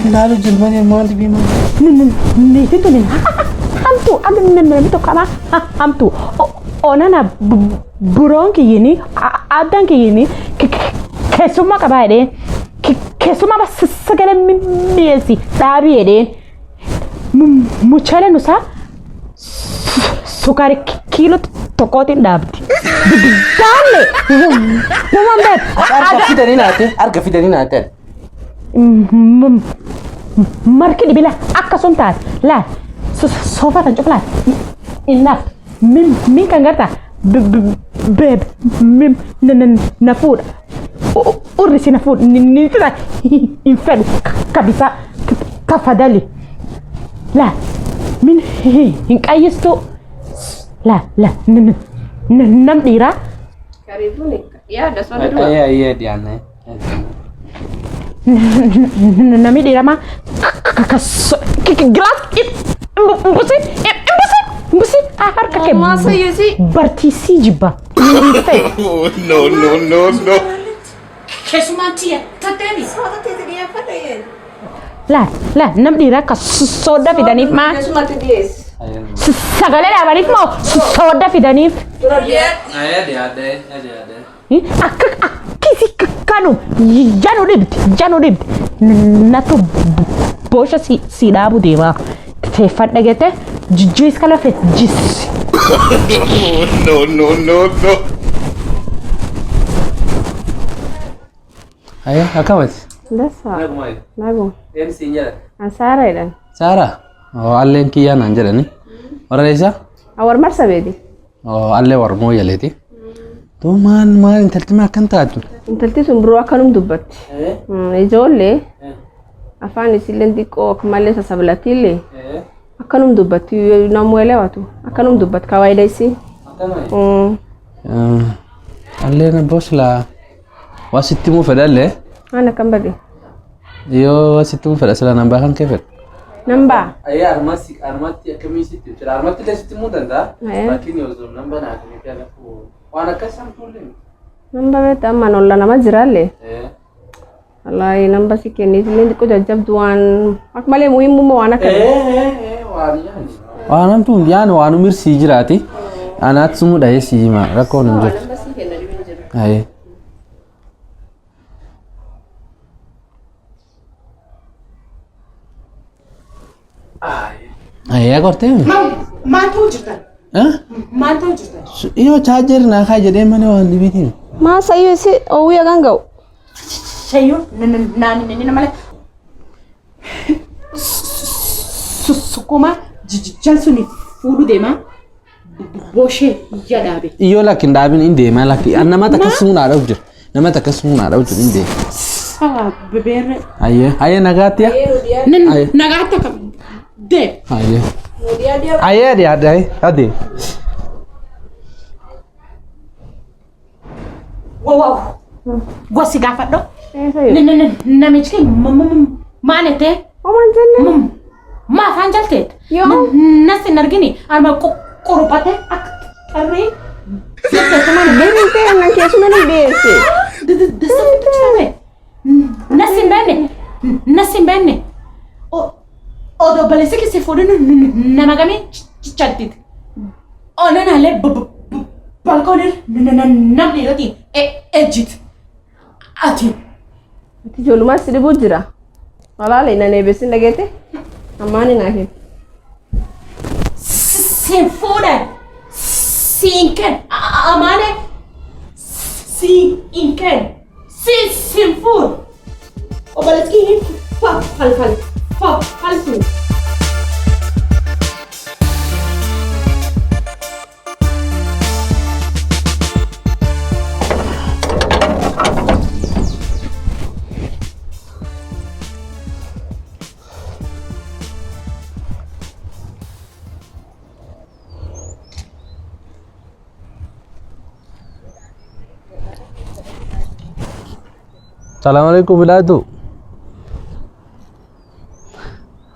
Sun laalu jiru malee maal dhibii maal? Niitiin tuni hamtuu akka namni tokko hamaa hamtuu. Onana buroon kiyyini addaan kiyyini keessummaa qabaa jedheen keessummaa sagalee mi'eessi dhaabii jedheen muchaleen isaa sukaari kiiloo tokkootiin dhaabdi. Daalle uumaan beek. Harka fidanii naate harka fidanii naate. Marki dhibila akkasum taate laal soofaa tan cufa laal innaaf min kan gartaa beeb min na fuudha urrisi na fuudha ni tita hin fedhu kabisa tafadali laal min hin qayyistu laal laal nam dhiiraa Karibuni. Yaada swali dua. Ayyee ayyee dhiyaanne. Namni dhiiramaa gilaas imbusi imbusi imbusi harka kee Mama sayyusi. bartiisii jibba. Oh, no, no, no, no. Keessumaan tiyya tatteemi. Soota teeti dhiyeeffadha yeen. Laal laal nam dhiiraa akka soodda fidaniif maa Keessumatti dhiyeessi. sagalee dhaabaniif moo soodda fidaniif Dura dhiyaadhu. Ayyee dhiyaadhe dhiyaadhe. Akka akkisi kanu janu dhibdi janu dhibdi natu boosha si dhaabu deema teeffadha jette jijjiis kala fet jis. Oh, no, no, no, no. Ayyee akkamati? Dasa. Nagu. Eenyu siin jedhan? Ansaara jedhan. Saara? Oo alleen kiyyaa naan jedhani. Warra eessa? Awar marsa beeti. Oo allee warmoo jaleeti. Tuu maal maal intalti maa akkan taatu? Intalti sun biroo akkanum dubbatti. Ijoollee afaan isiillee xiqqoo akka malee sassablatiillee akkanum dubbatti namu elewatu akkanum dubbatti kawaida isii. Alleen abboo silaa waa sitti himuu fedhallee Waan akkam bade. yoo waa sitti himuu fedha silaa nambaa kan kee fedha. Nambaa. Ayyee armatti armatti akkamii sitti jira armatti illee sitti himuu danda'a. Laakiin osoo namba naa kennite alafu waan akkas hamtuullee. Namba beekta amma olla nama jiraallee. Wallaahi namba si kenniitillee xiqqoo jajjabdu waan akka malee muhimmummaa waan akka. Waan hamtuun yaani waan umirsii jiraati. Anaatti sumuu dhahee si hima rakkoon hin jirtu. Namba si kenna dhibeen jiru. Ayyee. Ayyee gortee. Maal ta'u jirtan? Maal ta'u jirtan? Yoo chaarjeeri naa kaa jedhee malee waan dhibiitiin. Maa sayyoo si oowwii hagan ga'u. Sayyoo naan inni malee. Sukkuma jijjiiran suni fuudhu deema. Boshee iyya dhaabe. Iyyoo lakki hin dhaabin hin deemaa lakki. Nama takka sumuu naa dhabu jira. Nama takka sumuu naa dhabu jira hin deema. Sawa bebeerre. Ayyee ayyee nagaatti yaa. Ayyee. Nagaatti akka deem. Ayyee. Ayyee dhiyaadhe ayyee adee. Gosi gaafadho. Namichi maal ettee? Oman jenne. Maa afaan jalteet? Yoo. Nas hin argini arma qorophatee akka xarree. Beerin ta'e nan keessuma ni dhiyeesse. Nas hin beekne. Nas hin beekne. Odoo baleessa keessa fuudhinu nama gamii ciccattiti. Onanaalee balkoonir namni irratti ejjiti. Ati. Ati ijoollummaa si dhibuu jira. Walaala nan eebbeessin dhageette. Ammaan hin hafe. Siin fuudhan. Siin kenn. Amaane. Siin hin kenn. Siin siin fuudhu. Obboleessi hin fa fal fal fa falfu. Salaam alaikum bilaatu.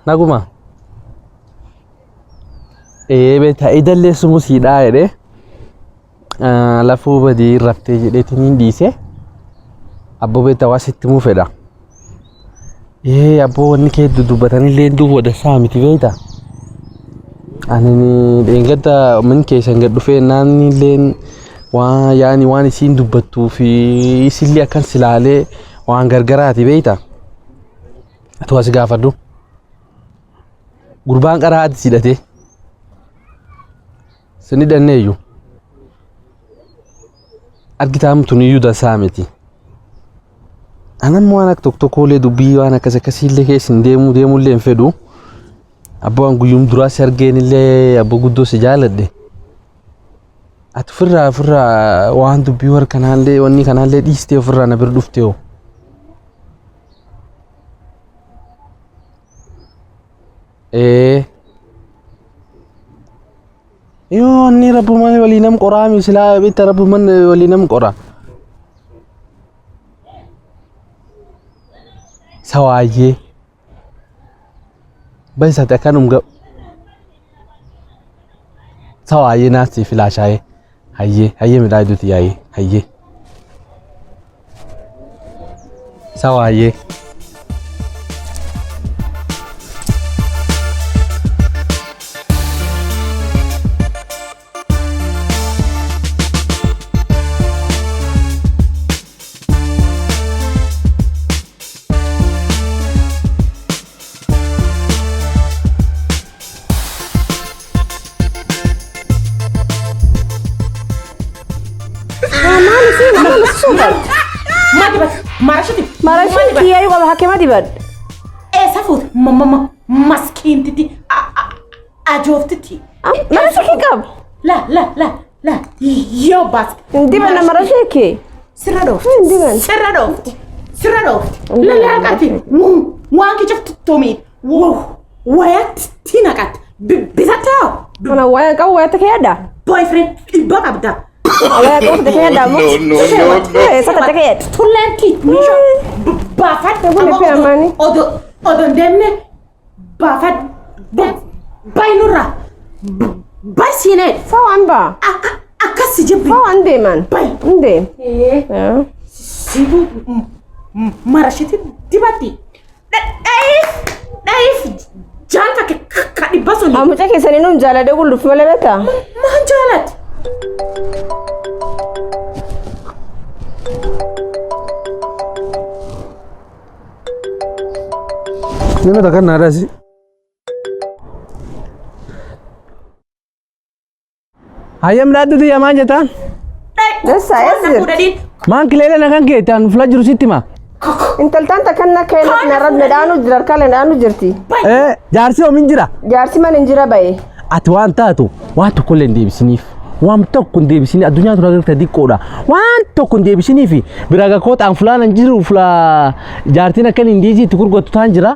Naguma. Ee beektaa idallee sumu siidhaa jedhee lafuu badii raftee jedheetiin hin dhiise. Abboo beektaa waa sitti himuu fedha. Ee abboo wanni kee dudubbatanillee duuba dassaa miti beektaa? Ani dheengadda min keessan gad dhufee naannilleen waan yaani waan isiin dubbattuu fi isillee akkan silaalee waan gargaraati beektaa? Atu as gaafadhu. Gurbaan qaraa ati sidhatee. Sin hidhanneeyyu. Argitaa tuniyyuu dansaa miti. Anan waan akka tokko tokkollee dubbii waan akkas akkasiillee keessa hin deemuu deemullee hin fedhu. Abbaan guyyum duraa si argeenillee abbaa guddoo si jaaladhe. Ati ofirraa ofirraa waan dubbii warra kanaallee wanni kanaallee dhiistee ofirraa na bira dhuftee hoo. Ee. Yoo inni rabbumaan walii nam qoraa mi silaa bitta rabbumaan walii nam qora. Sawaayyee. Baysate akkanum ga. Sawaayyee naasii filaashaayee. Hayyee hayyee midhaaduuti yaayee hayyee. Sawaayyee. Maal isiin maal suuqat? Ma dibata? Marashiti. Marashin kiyyaayuu qaba hakke ma dibadhe. Eessa fuute? Mamma maskiintiti ajooftiti. Marashii kee qaba. La la la la yoo baas. Hin dibanna marashii kee. Sirra dhoofti. Hin diban. Sirra dhoofti. Sirra dhoofti. La la qati. Waan kichaftu tomi. Wayatti naqat. Bitattaa. Kana waya qabu wayatti kee yaadda? Boyfriend dhibba qabda. Waya qabu kee yaadda ammoo? No, no, no, no. Eessatti achi kee yaadda? Tulleen meeshaa baafadhu. Kun itti ammaani. Odoo hin deemne baafadhu. Baay'inurraa. Baay'isiinee. Sawaan ba'a. Akkas si jibbi. Sawaan deeman. Bayi. Hin deem. Situ marashiti dibatti. Dha'iif dha'iif jaalta ka dhibba suni. Mucaa keessanii nuun jaaladhe gulluuf malee beektaa? Maan jaalatti? Nama takkan naadasi. Hayyam dhaadduti yamaan jettaan? Dessa eessa jirti? Maan kileele na kan keetti an fula jiru sitti ma? Intaltaan takkan na kee na rabne dhaanu jira harkaan dhaanu jirti. Ee jaarsi oomin jira. Jaarsi mana hin jira ba'e. Ati waan taatu waan tokkollee hin deebisiniif. Waan tokko hin deebisini addunyaa tun agartee xiqqoodha. Waan tokko hin deebisiniif bira gakkoo xaan fulaan hin jiru fula jaartiin akkan hin diisii itti gurgurtu taan jira.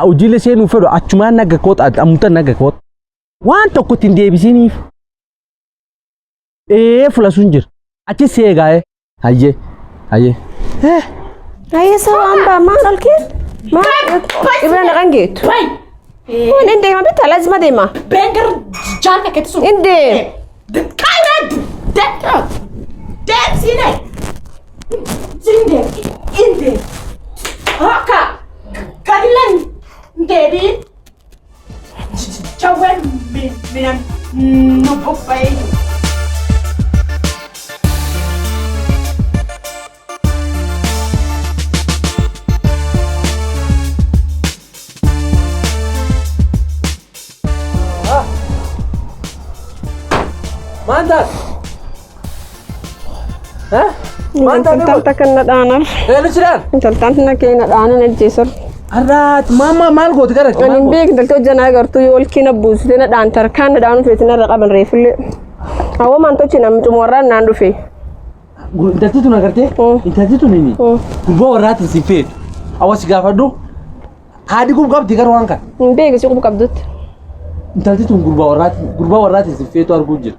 Hojiilee seenuu fedhu achumaan naga koo ammutan naga koo. Waan tokko itti hin deebisiniif. Ee fula sun jira. Achi seegaa'ee. Hayyee hayyee. Hayyee sawaan ba'a maal ol kee? Maal ibra naqan geettu? Bayi. Kun hin deema bitta lazima deema. Bengar jaalta keetti sun. Hin deem. Kaayinaa deemta. Deemsiinee. Inde inde. Akka gadilan deebiin. Jawween minan nu bobba'ee. Maan taate? Maan taate? Intaltaan takkan na dhaanan. Eelu sidhaan? Intaltaan na kee na dhaanan ajjeesar. Har'aati maama maal gooti gara? Ani hin beeku intalti hojjanaa agartuu yoo olkii na buusite na dhaanta harkaan na dhaanu feeti narra qaban reefullee. Hawwa maan tochi namni xumurraan naan dhufe. Intalti tun agartee? Intalti tun inni gurbaa warraatiin si feetu. Hawa si gaafadhu. Haadhi kun qabdi gara waan kana. Hin beeku si qubu qabdutti. Intalti tun gurbaa warraatiin si feetu arguu jira.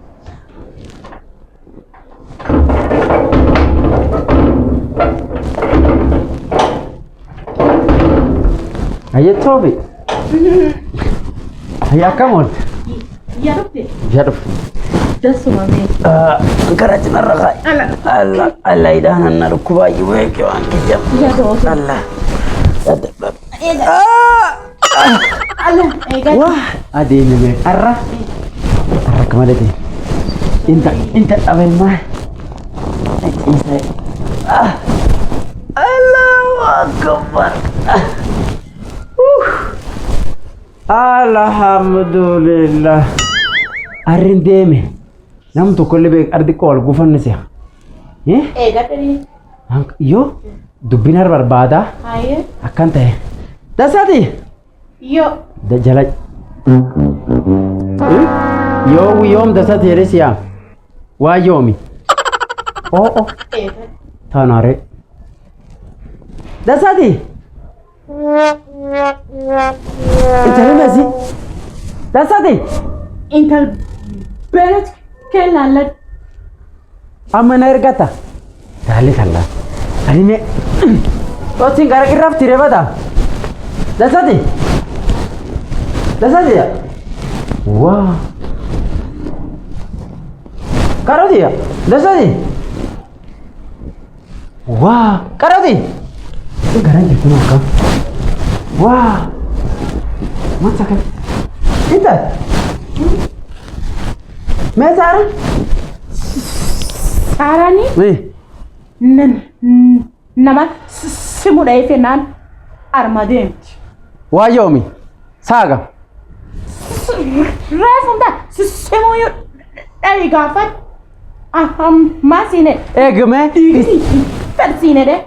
Hayyee toobe. Hayyee akkam oolte? Yaa dhufte. Yaa dhufte. Dasuma mee. Gara cinarra kaa'i. Alla alla idaan anna dhukkubaayyuu beeke waan kiyya. Yaa dhufte. Alla. Eegadhu. Wah, adeeme mee arra. Arra akka malee deeme. Inta inta dhabelmaa. Ciisee. Allahu akbar. Alhamdulillah. Arrin deeme. Nam tokkollee beek ardi qool gufanne si'a. Eh? Eegadhu. Yoo dubbiin har barbaadaa Hayyee. akkan ta'e. Dasaati. Yoo. Jala. Yoo yoom dasati jedhee si'a. Waa yoomi. Oo. Eegadhu. Tanaare. Dasati. Intala nasi. Dasati. Intal beelati kee laalladhu. Amma na ergata. Taalee tallaa. Ani mee. Totiin gara irraaf tiree bata. Dasati. Dasati. Waa. Karoti. Dasati. Waa. Karoti. Garan jirtu akkam. Waa. Masa kan. Intal. Mee Saara? Saaraani Mee. Nama simu dha'ee fennaan arma deemti. Waa yoomi? Saaga. Reefumta simuu dha'i gaafadhu. Ammaa siinedha. Eegame. Fedhisiinedha.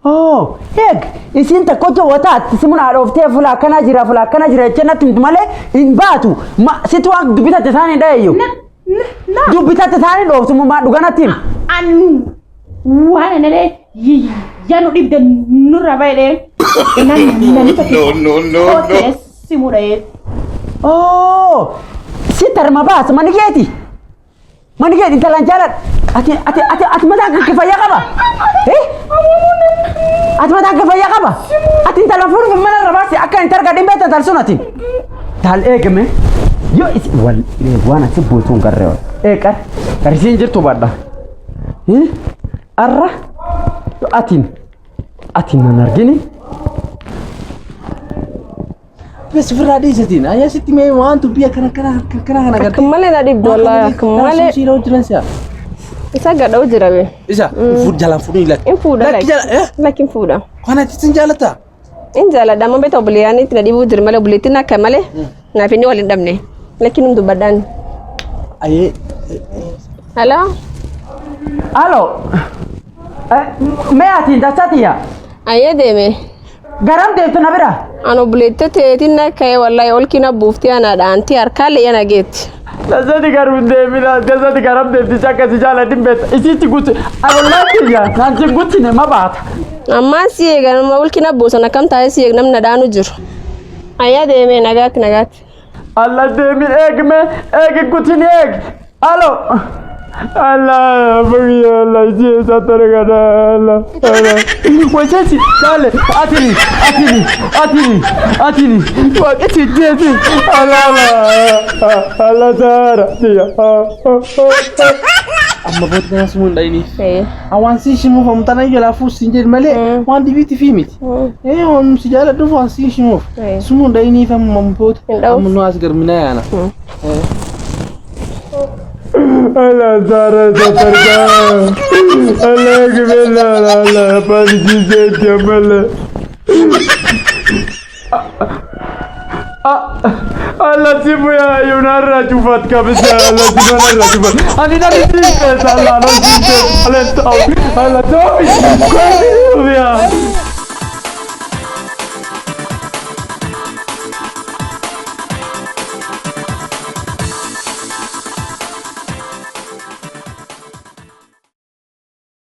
Oh, eeg, isiin takko jawwataatti simun haadhooftee fuula akkanaa jira fuula akkanaa jira jechee natti himtu malee hin baatu. Ma situ waan dubbitatte isaan hin dhayeeyyu. Na Dubbitatte isaan hin dhooftu maa dhugaa natti him. Anu waan analee yanu dhibde nurra ba'edhee. Namni tokko No, no, no, no. Simuu dha'ee. Oh, si tarma baas mani keeti. Mani keeti intalaan jaaladha. Ati ati ati ati mataa kee fayyaa qaba. Eh? Ati mataa kee fayyaa qaba. Ati intala fuudhuuf mana irra baasi akka hin targadhin beekta tal sun ati. Tal eegame. Yoo isi wal waan ati bultuun garree wal. Ee qar qarisiin jirtu badha. Eh? Arra yoo atiin atiin nan argini. Bes ofirraa dhiisatiin. Ayyaa sitti mee waan dubbii akkana akkana akkana kana Akka malee na dhibdu wallaahi akka malee. Siiroo jiran si'a. Isa gadha'u jira be. Isa jalaan fuudhuu lakki. In fuudha Lakki jala eh lakki in fuudha. Kana itti sin jaalatta? In jaaladha amma beekta obboleeyyan itti na dhibuu jira malee obboleettiin akka malee naaf inni wal hin dhabne. Lakki num dubbadhaan. Ayee. Hello? Alo. Mee atiin dachatiya. Ayyee deeme. Garam deemtu na bira. An obboleettii teetiin na ka'ee wallaahi olkii na buuftee ana dhaantii harkaallee yana geetti. Dasati garuu hin deemina. Dasati garam deemti akkasi jaaladhin beekta. Isitti guutu. Wallahi yaa naan guuttine ma baata. Ammaan si eegan amma olkii na buusan akkam taa'ee si eeg namni na dhaanu jiru. Ayyaa deeme nagaatti nagaatti. Allah deemin eegme eegi guutin eeg. Alo. Allah bagi Allah isi satara kana Allah Allah. Wajesi dale atini atini atini atini. Wakati jesi Allah Allah Allah sara dia. Amma booda kana sumuun dhayiniif. Ee. Waan si shimuuf amtana jalaa fuus sin jedhu malee waan dibiitti fi miti. Eh waan si jaaladhuuf waan si shimuuf. Sumuun dhayiniif amma booda Hin dha'uuf. amma nu as garminaa yaana. Allah sara satara. Allah gibela Allah panji se jamala. Allah simu ya yunarra chufat kabisa Allah simu narra chufat. Ani nari Allah Allah Allah Allah Allah.